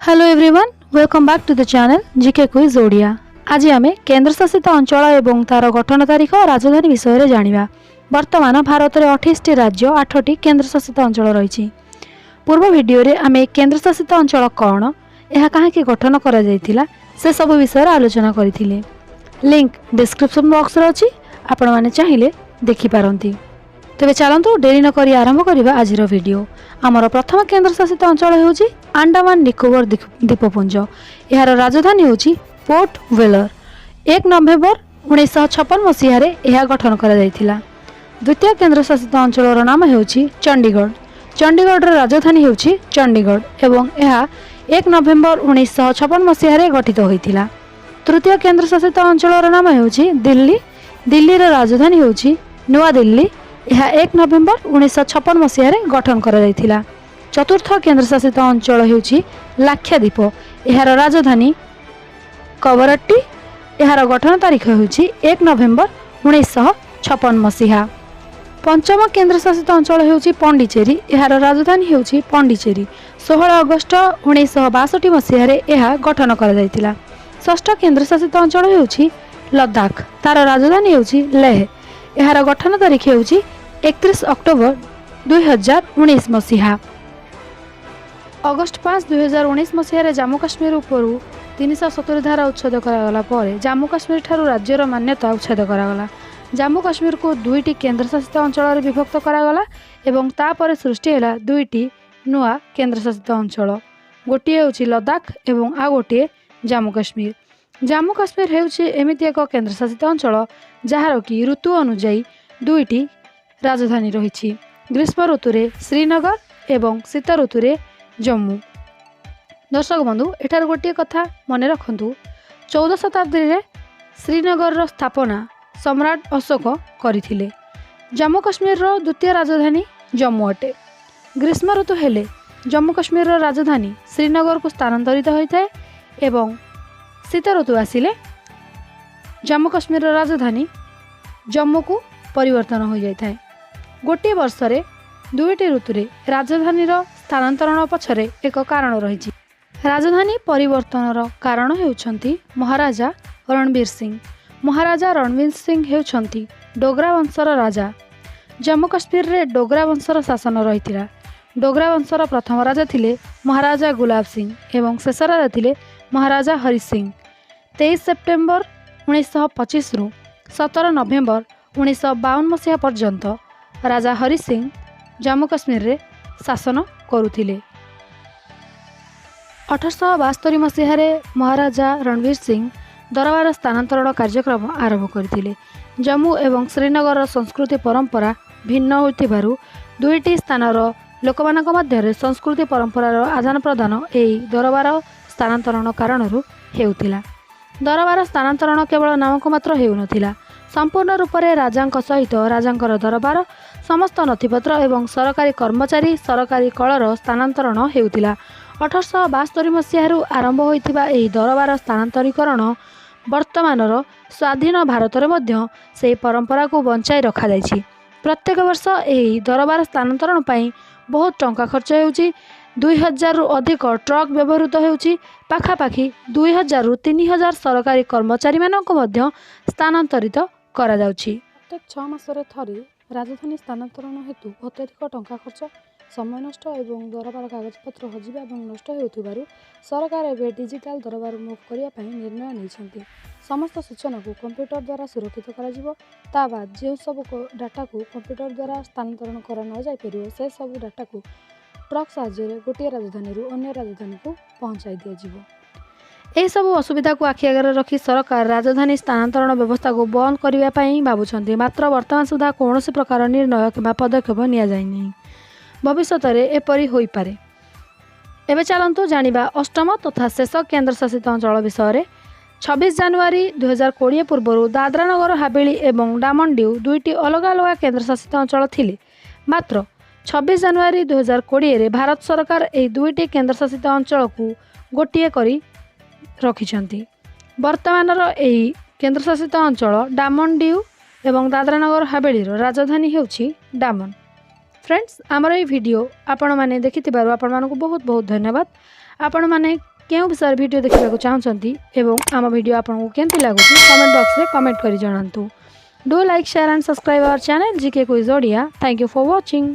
Hello everyone, welcome back to the channel GK Quiz Odia. ଆଜି ଆମେ କେନ୍ଦ୍ରଶାସିତ ଅଞ୍ଚଳ ଏବଂ ତା'ର ଗଠନ ତାରିଖ, ରାଜଧାନୀ ବିଷୟରେ ଜାଣିବା। ବର୍ତ୍ତମାନ ଭାରତରେ 28ଟି ରାଜ୍ୟ, ଆଠଟି କେନ୍ଦ୍ରଶାସିତ ଅଞ୍ଚଳ ରହିଛି। ପୂର୍ବ ଭିଡ଼ିଓରେ ଆମେ କେନ୍ଦ୍ରଶାସିତ ଅଞ୍ଚଳ କ'ଣ, ଏହା କାହିଁକି ଗଠନ କରାଯାଇଥିଲା, ସେସବୁ ବିଷୟରେ ଆଲୋଚନା କରିଥିଲେ। ଲିଙ୍କ ଡିସ୍କ୍ରିପସନ୍ ବକ୍ସରେ ଅଛି, ଆପଣମାନେ ଚାହିଁଲେ ଦେଖିପାରନ୍ତି। ତେବେ ଚାଲନ୍ତୁ, ଡେରି ନକରି ଆରମ୍ଭ କରିବା ଆଜିର ଭିଡ଼ିଓ। ଆମର ପ୍ରଥମ କେନ୍ଦ୍ରଶାସିତ ଅଞ୍ଚଳ ହେଉଛି ଆଣ୍ଡାମାନ ନିକୋବର ଦ୍ୱୀପପୁଞ୍ଜ। ଏହାର ରାଜଧାନୀ ହେଉଛି ପୋର୍ଟ ହ୍ୱେଲର। 1 ନଭେମ୍ବର 1956 ମସିହାରେ ଏହା ଗଠନ କରାଯାଇଥିଲା। ଦ୍ୱିତୀୟ କେନ୍ଦ୍ରଶାସିତ ଅଞ୍ଚଳର ନାମ ହେଉଛି ଚଣ୍ଡିଗଡ଼। ଚଣ୍ଡିଗଡ଼ର ରାଜଧାନୀ ହେଉଛି ଚଣ୍ଡିଗଡ଼ ଏବଂ ଏହା 1 ନଭେମ୍ବର 1956 ମସିହାରେ ଗଠିତ ହୋଇଥିଲା। ତୃତୀୟ କେନ୍ଦ୍ରଶାସିତ ଅଞ୍ଚଳର ନାମ ହେଉଛି ଦିଲ୍ଲୀ। ଦିଲ୍ଲୀର ରାଜଧାନୀ ହେଉଛି ନୂଆଦିଲ୍ଲୀ। ଏହା 1 ନଭେମ୍ବର 1956 ମସିହାରେ ଗଠନ କରାଯାଇଥିଲା। ଚତୁର୍ଥ କେନ୍ଦ୍ରଶାସିତ ଅଞ୍ଚଳ ହେଉଛି ଲାକ୍ଷାଦ୍ୱୀପ। ଏହାର ରାଜଧାନୀ କବରଟ୍ଟି। ଏହାର ଗଠନ ତାରିଖ ହେଉଛି 1 ନଭେମ୍ବର 1956 ମସିହା। ପଞ୍ଚମ କେନ୍ଦ୍ରଶାସିତ ଅଞ୍ଚଳ ହେଉଛି ପଣ୍ଡିଚେରୀ। ଏହାର ରାଜଧାନୀ ହେଉଛି ପଣ୍ଡିଚେରୀ। 16 ଅଗଷ୍ଟ 1962 ମସିହାରେ ଏହା ଗଠନ କରାଯାଇଥିଲା। ଷଷ୍ଠ କେନ୍ଦ୍ରଶାସିତ ଅଞ୍ଚଳ ହେଉଛି ଲଦାଖ। ତାର ରାଜଧାନୀ ହେଉଛି ଲେହ। ଏହାର ଗଠନ ତାରିଖ ହେଉଛି 31 ଅକ୍ଟୋବର 2019 ମସିହା। ଅଗଷ୍ଟ 5, 2019 ମସିହାରେ ଜାମ୍ମୁ କାଶ୍ମୀର ଉପରୁ 370 ଧାରା ଉଚ୍ଛେଦ କରାଗଲା ପରେ ଜାମ୍ମୁ କାଶ୍ମୀର ଠାରୁ ରାଜ୍ୟର ମାନ୍ୟତା ଉଚ୍ଛେଦ କରାଗଲା। ଜାମ୍ମୁ କାଶ୍ମୀରକୁ ଦୁଇଟି କେନ୍ଦ୍ରଶାସିତ ଅଞ୍ଚଳରେ ବିଭକ୍ତ କରାଗଲା ଏବଂ ତାପରେ ସୃଷ୍ଟି ହେଲା ଦୁଇଟି ନୂଆ କେନ୍ଦ୍ରଶାସିତ ଅଞ୍ଚଳ। ଗୋଟିଏ ହେଉଛି ଲଦାଖ ଏବଂ ଆଉ ଗୋଟିଏ ଜାମ୍ମୁ କାଶ୍ମୀର। ଜାମ୍ମୁ କାଶ୍ମୀର ହେଉଛି ଏମିତି ଏକ କେନ୍ଦ୍ରଶାସିତ ଅଞ୍ଚଳ, ଯାହାର କି ଋତୁ ଅନୁଯାୟୀ ଦୁଇଟି ରାଜଧାନୀ ରହିଛି। ଗ୍ରୀଷ୍ମ ଋତୁରେ ଶ୍ରୀନଗର ଏବଂ ଶୀତ ଋତୁରେ ଜମ୍ମୁ। ଦର୍ଶକ ବନ୍ଧୁ, ଏଠାରେ ଗୋଟିଏ କଥା ମନେ ରଖନ୍ତୁ, 14 ଶତାବ୍ଦୀରେ ଶ୍ରୀନଗରର ସ୍ଥାପନା ସମ୍ରାଟ ଅଶୋକ କରିଥିଲେ। ଜାମ୍ମୁ କାଶ୍ମୀରର ଦ୍ୱିତୀୟ ରାଜଧାନୀ ଜମ୍ମୁ ଅଟେ। ଗ୍ରୀଷ୍ମ ଋତୁ ହେଲେ ଜାମ୍ମୁ କାଶ୍ମୀରର ରାଜଧାନୀ ଶ୍ରୀନଗରକୁ ସ୍ଥାନାନ୍ତରିତ ହୋଇଥାଏ ଏବଂ ଶୀତ ଋତୁ ଆସିଲେ ଜାମ୍ମୁ କାଶ୍ମୀରର ରାଜଧାନୀ ଜମ୍ମୁକୁ ପରିବର୍ତ୍ତନ ହୋଇଯାଇଥାଏ। ଗୋଟିଏ ବର୍ଷରେ ଦୁଇଟି ଋତୁରେ ରାଜଧାନୀର ସ୍ଥାନାନ୍ତରଣ ପଛରେ ଏକ କାରଣ ରହିଛି। ରାଜଧାନୀ ପରିବର୍ତ୍ତନର କାରଣ ହେଉଛନ୍ତି ମହାରାଜା ରଣବୀର ସିଂ। ମହାରାଜା ରଣବୀର ସିଂ ହେଉଛନ୍ତି ଡୋଗ୍ରା ବଂଶର ରାଜା। ଜାମ୍ମୁ କାଶ୍ମୀରରେ ଡୋଗ୍ରା ବଂଶର ଶାସନ ରହିଥିଲା। ଡୋଗ୍ରା ବଂଶର ପ୍ରଥମ ରାଜା ଥିଲେ ମହାରାଜା ଗୁଲାବ ସିଂ ଏବଂ ଶେଷ ରାଜା ଥିଲେ ମହାରାଜା ହରି ସିଂ। 23 ସେପ୍ଟେମ୍ବର 1925ରୁ 17 ନଭେମ୍ବର 1952 ମସିହା ପର୍ଯ୍ୟନ୍ତ ରାଜା ହରି ସିଂ ଜାମ୍ମୁ କାଶ୍ମୀରରେ ଶାସନ କରୁଥିଲେ। 1872 ମସିହାରେ ମହାରାଜା ରଣବୀର ସିଂ ଦରବାର ସ୍ଥାନାନ୍ତରଣ କାର୍ଯ୍ୟକ୍ରମ ଆରମ୍ଭ କରିଥିଲେ। ଜମ୍ମୁ ଏବଂ ଶ୍ରୀନଗରର ସଂସ୍କୃତି ପରମ୍ପରା ଭିନ୍ନ ହୋଇଥିବାରୁ ଦୁଇଟି ସ୍ଥାନର ଲୋକମାନଙ୍କ ମଧ୍ୟରେ ସଂସ୍କୃତି ପରମ୍ପରାର ଆଦାନ ପ୍ରଦାନ ଏହି ଦରବାର ସ୍ଥାନାନ୍ତରଣ କାରଣରୁ ହେଉଥିଲା। ଦରବାର ସ୍ଥାନାନ୍ତରଣ କେବଳ ନାମକୁ ମାତ୍ର ହେଉନଥିଲା। ସମ୍ପୂର୍ଣ୍ଣ ରୂପରେ ରାଜାଙ୍କ ସହିତ ରାଜାଙ୍କର ଦରବାର, ସମସ୍ତ ନଥିପତ୍ର ଏବଂ ସରକାରୀ କର୍ମଚାରୀ, ସରକାରୀ କଳର ସ୍ଥାନାନ୍ତରଣ ହେଉଥିଲା। 1872 ମସିହାରୁ ଆରମ୍ଭ ହୋଇଥିବା ଏହି ଦରବାର ସ୍ଥାନାନ୍ତରୀକରଣ ବର୍ତ୍ତମାନର ସ୍ୱାଧୀନ ଭାରତରେ ମଧ୍ୟ ସେହି ପରମ୍ପରାକୁ ବଞ୍ଚାଇ ରଖାଯାଇଛି। ପ୍ରତ୍ୟେକ ବର୍ଷ ଏହି ଦରବାର ସ୍ଥାନାନ୍ତରଣ ପାଇଁ ବହୁତ ଟଙ୍କା ଖର୍ଚ୍ଚ ହେଉଛି। 2000ରୁ ଅଧିକ ଟ୍ରକ୍ ବ୍ୟବହୃତ ହେଉଛି। ପାଖାପାଖି 2000ରୁ 3000 ସରକାରୀ କର୍ମଚାରୀମାନଙ୍କୁ ମଧ୍ୟ ସ୍ଥାନାନ୍ତରିତ କରାଯାଉଛି। ପ୍ରତ୍ୟେକ 6 ମାସରେ ଥରେ ରାଜଧାନୀ ସ୍ଥାନାନ୍ତରଣ ହେତୁ ଅତ୍ୟଧିକ ଟଙ୍କା ଖର୍ଚ୍ଚ, ସମୟ ନଷ୍ଟ ଏବଂ ଦରବାର କାଗଜପତ୍ର ହଜିବା ଏବଂ ନଷ୍ଟ ହେଉଥିବାରୁ ସରକାର ଏବେ ଡିଜିଟାଲ ଦରବାର ମୁଭ୍ କରିବା ପାଇଁ ନିର୍ଣ୍ଣୟ ନେଇଛନ୍ତି। ସମସ୍ତ ସୂଚନାକୁ କମ୍ପ୍ୟୁଟର ଦ୍ୱାରା ସୁରକ୍ଷିତ କରାଯିବ। ତା ବାଦ ଯେଉଁ ସବୁ ଡାଟାକୁ କମ୍ପ୍ୟୁଟର ଦ୍ୱାରା ସ୍ଥାନାନ୍ତରଣ କରା ନଯାଇପାରିବ, ସେସବୁ ଡାଟାକୁ ଟ୍ରକ୍ ସାହାଯ୍ୟରେ ଗୋଟିଏ ରାଜଧାନୀରୁ ଅନ୍ୟ ରାଜଧାନୀକୁ ପହଞ୍ଚାଇ ଦିଆଯିବ। ଏହିସବୁ ଅସୁବିଧାକୁ ଆଖି ଆଗରେ ରଖି ସରକାର ରାଜଧାନୀ ସ୍ଥାନାନ୍ତରଣ ବ୍ୟବସ୍ଥାକୁ ବନ୍ଦ କରିବା ପାଇଁ ଭାବୁଛନ୍ତି। ମାତ୍ର ବର୍ତ୍ତମାନ ସୁଦ୍ଧା କୌଣସି ପ୍ରକାର ନିର୍ଣ୍ଣୟ କିମ୍ବା ପଦକ୍ଷେପ ନିଆଯାଇନାହିଁ। ଭବିଷ୍ୟତରେ ଏପରି ହୋଇପାରେ। ଏବେ ଚାଲନ୍ତୁ ଜାଣିବା ଅଷ୍ଟମ ତଥା ଶେଷ କେନ୍ଦ୍ରଶାସିତ ଅଞ୍ଚଳ ବିଷୟରେ। 26 ଜାନୁଆରୀ 2020 ପୂର୍ବରୁ ଦାଦ୍ରା ନଗର ହାବେଳି ଏବଂ ଡାମନ ଡିଉ ଦୁଇଟି ଅଲଗା ଅଲଗା କେନ୍ଦ୍ରଶାସିତ ଅଞ୍ଚଳ ଥିଲେ। ମାତ୍ର 26 ଜାନୁଆରୀ 2020ରେ ଭାରତ ସରକାର ଏହି ଦୁଇଟି କେନ୍ଦ୍ରଶାସିତ ଅଞ୍ଚଳକୁ ଗୋଟିଏ କରି ରଖିଛନ୍ତି। ବର୍ତ୍ତମାନର ଏହି କେନ୍ଦ୍ରଶାସିତ ଅଞ୍ଚଳ ଡାମନ ଡିଉ ଏବଂ ଦାଦ୍ରା ନଗର ହାବେଳିର ରାଜଧାନୀ ହେଉଛି ଡାମନ। ଫ୍ରେଣ୍ଡସ୍, ଆମର ଏହି ଭିଡ଼ିଓ ଆପଣମାନେ ଦେଖିଥିବାରୁ ଆପଣମାନଙ୍କୁ ବହୁତ ବହୁତ ଧନ୍ୟବାଦ। ଆପଣମାନେ କେଉଁ ବିଷୟରେ ଭିଡ଼ିଓ ଦେଖିବାକୁ ଚାହୁଁଛନ୍ତି ଏବଂ ଆମ ଭିଡ଼ିଓ ଆପଣଙ୍କୁ କେମିତି ଲାଗୁଛି, କମେଣ୍ଟ ବକ୍ସରେ କମେଣ୍ଟ କରି ଜଣାନ୍ତୁ। Do like, share and subscribe our channel GK Quiz Odia. Thank you for watching.